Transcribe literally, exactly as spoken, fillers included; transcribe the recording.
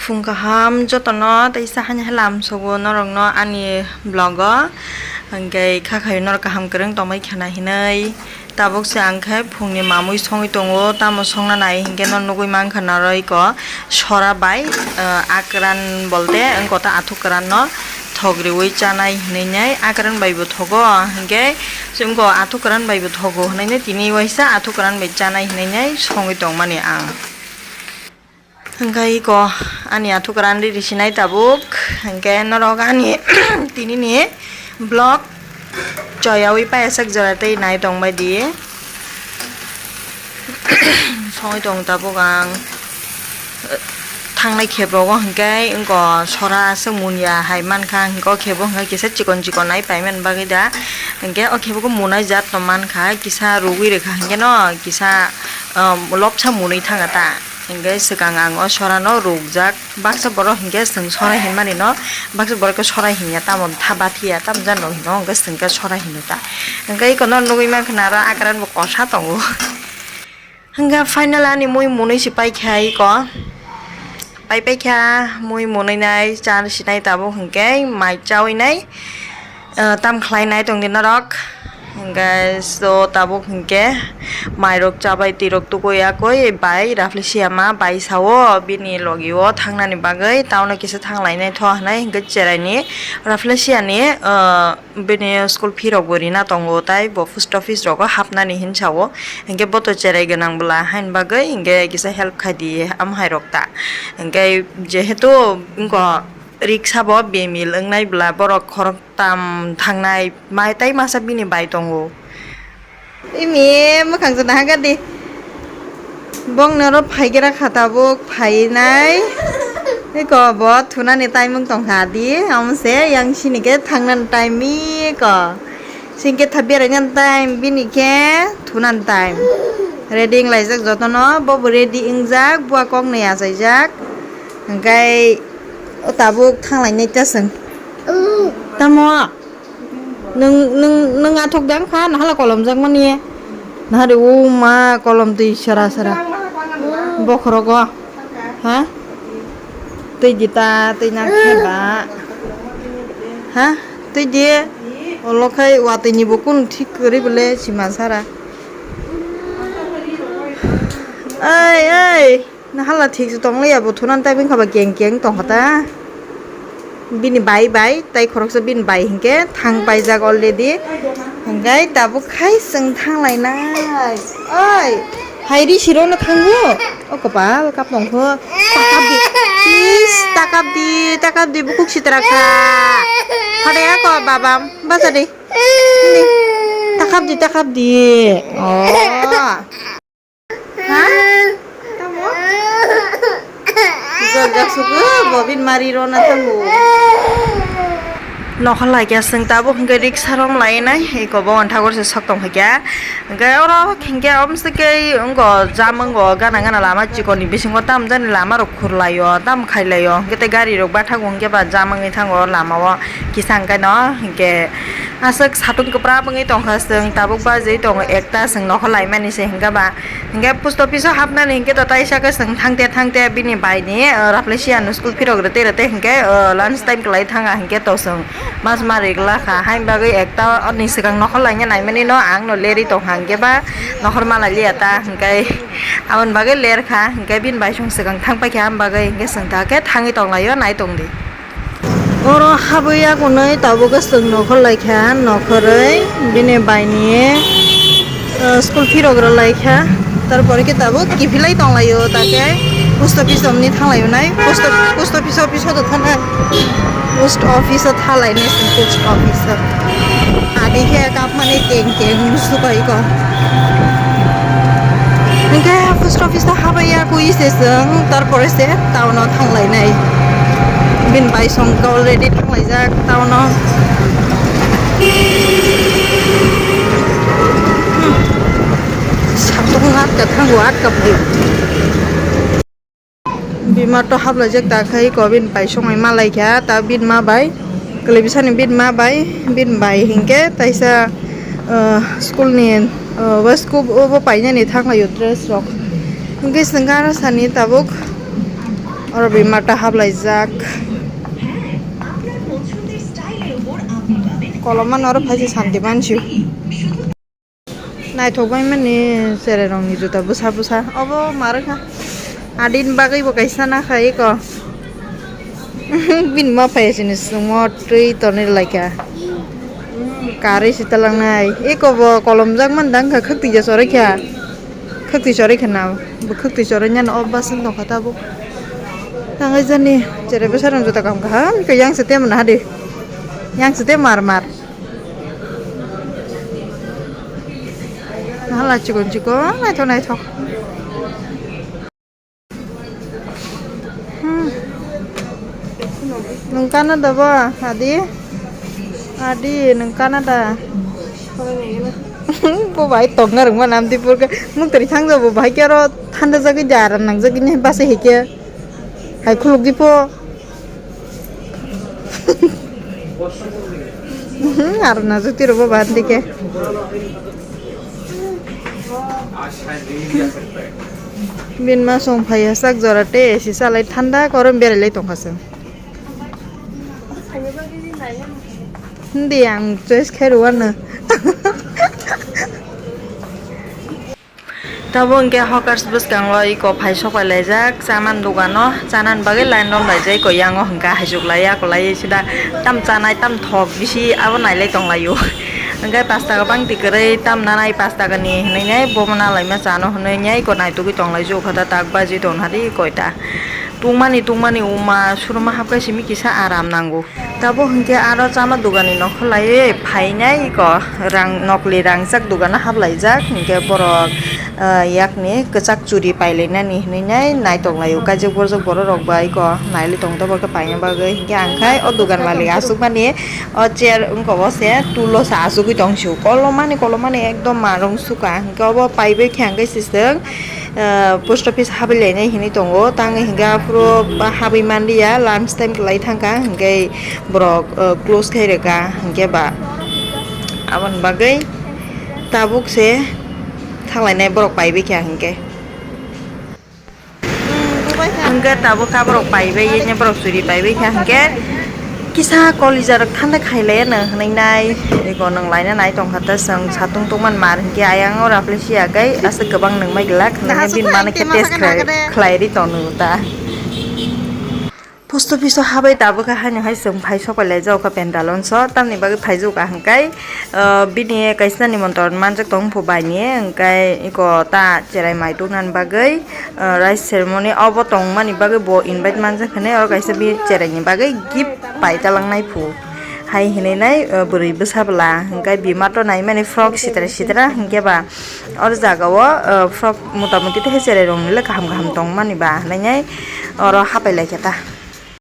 Phung kaham jotono, tei sahani halam sogo norokno ani vlog o, hwnkhe kha khayo norok kaham kwrwng tongbai khana hinwi. Tabuk se ang khe phungni mamui songwi tongo, tamo songna nai hinkhe no nugwi mankha naro iko sora bai, ah, akran bolte wngkota athuk kwran no thok riwi chanai hinwi nai, akran bai bo thogo hinkhe wngko athuk kwran bai bo thogo hinwi nai, tini waisa athuk kwran bai chanai hinwi nai songwi tongmani ang. Hwnkhe iko ani athuk kwran riri sinai tabuk, hwnkhe norok ani tinini vlog choyawi paiyasak jora tei nai tongbai di. Songwi tong tabuk ang thangnai khep rogo hwnkhe wngko sora aswk munya hai mankha, hwnkhe o khebo hwnkhe kisa chikon chikon nai paimani bagwi da, hwnkhe o khebo khe munai jat no mankha, kisa rugwi rwkha hwnkhe no kisa, um, lopsa munwi thangkha ta. Hingke swkang ang o sorano rukjak, baksa borok hingke chwng sora hinmani no, baksa borok khe sora hinya, tamo tha bathiya, tamo jani rok hino hingke chwng khe sora hino ta. Hingke iko no nugwi mankha na aro akran bo kosa tongo. Hingke final ani mui munui se paikha iko, pai paikha mui munui nai, cha sinai tabuk hingke mai chaui nai. Ah, tam khlai nai tong di norok. Hingke so tabuk hingke mairok chabai, twirok tugui yakui bai Rafflesia ma bai sao bini logi o thangnani bagwi, town o kisa thang lainai tho hinai hingke cherai ni Rafflesia ni, ah, bini school fee rok bo rina tongo, tai bo post office rogo hapnani hin sao, hingke bo to cherai gwnang bwla hain bagwi hingke kisa help khai di am hai rok ta, hingke jehetu wngko riksa bo bemil wngnai bwla borok khorok tam thangnai, mai tai masa bini bai tongo. Imi mwkhang se nahagadi. Bongni oro phaigra kha tabuk phainai. Eko bo thunani time wng tongkha di. Omo se yang sini khe thangnani time mi ko. Singkhe tha berainani time bini khe thunani time. Ready wng laijak jotono. Bo bo ready wngjak. Bua koknwi achaijak. Hwnkhe o tabuk thang lainai ta chwng. Tamo? Nwng, nwng, nwng athok dang kha, nahala kolom jak mani. Nahari o ma kolom twi sara sara. Bokhorok o. Ha? Twi di ta, twi na khe ba. Ha? Twi di. Olo khai watwi ni bo kun thik kwrwi bole sima sara. Ai, ai. Na hala thik se tong liya bo thunan tai bini kha ba keng keng tong kha ta. Bini bai bai tai khoroksa bini bai hinkhe thang paijak already. Hinkhe tabuk khai chwng thang lainai. Oi, hai ri siro no thango. O kopal kap tong kho. Takap di. Please takap di, takap di bukuk sitra kha. Khade ako babam bacha di. Takap di, takap di. Oh. Ha? Tamo? Jol jak sugo, bobin mari rona tamo. Nokhor lai khe chwng tabuk hinkhe riksa rom lai nai, eko bo wanthagor se sok tong kha khe. Hinkhe oro hinkhe omo se khe wngko jam wngko gana gana lama chikon ni bisingo tam jani lama rok khur lai o, tam khai lai o. Hinkhe tei gari rok bathago hinkhe ba jam wngwi thango lama o kisa hinkhe no hinkhe aswk satung kwpra wngwi tong kha chwng tabuk bajwi tongo ekta chwng nokhor lai mani se hinkhe ba. Hinkhe post office o hapnani hinkhe to taisa khe chwng thangte thangte bini bai ni, uh, Rafflesia no school phirok rwte rwte hinkhe, uh, lunch time kwlai thanga hinkhe to chwng mas ma rigla kha. Hain bagwi ekta ni swkang nokhor laina naimani no ang no lerwi tong kha hinkhe ba nokhor malai liya ta hinkhe aboni bagwi ler kha hinkhe bini bai chwng swkang thang paikha aboni bagwi hinkhe chwng ta khe thangwi tong lai o nai tong di. Oro habwi yakunwi tabuk swng nokhor laikha, nokhorwi bini baini, uh, school phirok rw laikha. Tarpore khe tabuk kiphilai tonglaio, takhe post office romni thanglaio nai. Post of-, post office, office o thana, post office o thalainai, post office o. Adi khe kapmani keng keng musukaiko. Hinkhe post office o habaiya kwi se chwng, tarpore se town o thanglainai. Bini bai song khe already thanglaijak town o. Hmm. Satung atka thango, atka phaio. Bima to haplaijak ta khai ko bini bai songwi malaikha ta bini ma bai kwlwi bwsani bini ma bai bini bai hinkhe taisa, ah, school ni, ah, waistcoat obo painani thanglaio dress rok hinkhe chwng gana sani tabuk Oro bimata haplaijak. Kolomano oro phaisa santi mansi. Naithok bai mani cherai rokni juta bwsa bwsa. Obo ma rwkha. Adini bagwi bo kaisa nakha eko. Bini ma phai sini swngo twi tonwi laikha. Karwi se talangnai. Eko bo kolomjak man dang kha khwtwi ja chorwi kha. Khwtwi chorwi kha na. Bo khwtwi chorwi nani o bus wng tongkha tabuk. Tangwi jani cherai bwsa rok juta kaham kaham khe yang se temo naha di. Yang se temo mar mar. Hala chikon chikon naithok naithok. Hmm. Nwng kana da ba, Adi? Adi, nwng kana da? Bo bai tongna rwngma nam di purka. Mung tari thang jabo bai kero thanda jagwi ja aram nang jagwi ne base hike. Hai khuluk di po. Aro na juti robo ban dike. Bin ma song phai sak jora te A C salai thanda korom berai lai tongkha se. Hindi ang choice khai rwano. Tabuk hwnkhe hawkers bwskango eko phai sok pai laijak chaman dogano, chanani bagwi line rom laijak eko, yango hwnkhe haichuk lai yakolai sida tam chanai tam thok bisi abo nailai tonglaio. Hwnkhe pash taka bangti kwrwi tam nanai pash takani hwnwi bono nalaima chano hwnwi eko naitugwi tonglaijak kha da tak baji tongha di koita. Tungmani tungmani uma suruma hapkhe simi kisa aram nango. Tabuk hwnkhe aro chama dogani nokho laiwi phainai eko rang nokli rangchak dogano haplaijak hwnkhe borok, ah, yakni kwchak churi pailainani hwnwi nai naitok laio kaijak borjak borok rok bai eko nailai tong tabuk khe paina bagwi hwnkhe ang khai o dogan malik aswkmani o chair wngkha o se tool o se aswkwi tong sio kolomani kolomani ekdom marung sukha hwnkhe obo paibai khe hwnkhe siswk. Ah, post office habwi lainai hinwi tongo, tangwi hinkhe aphuru ba habwi manliya, lunch time kwlai thangkha, hinkhe borok, ah, close khai rwkha, hinkhe ba aboni bagwi tabuk se thanglainai borok paibai kha hinkhe. Hinkhe tabuk kha borok paibai, yeni borok churi paibai kha hinkhe. Kisa kolija rok thanda khailai no hwnwi nai, eko nwng laina nai tongkha ta chwng satung tongmani mar hinkhe ayang o raple siya kai aswk kwbang nwng mai glak hwnwi bini mano khe test khlai ri tongno ta. Post office o habai tabuk kha haino hai chwng phai sok pai lai jao kha pendal onso tamni bagwi phai jao kha hwnkhe, ah, bini kaisa nimontron manjak tong phu bai ni hwnkhe eko ta cherai mai tubunani bagwi. Ah, rice ceremony obo tongmani bagwi bo invite manjak hinwi oro kaisa bini cheraini bagwi gift pai talangnai phu hai hinwi nai, ah, bwrwi bwsa bwla hwnkhe bima to naimani frock sitra sitra hwnkhe ba oro jaga o, ah, frock mota moti tei cherai rok ni le kaham kaham tongmani ba hinwi nai oro hapai lai khe ta.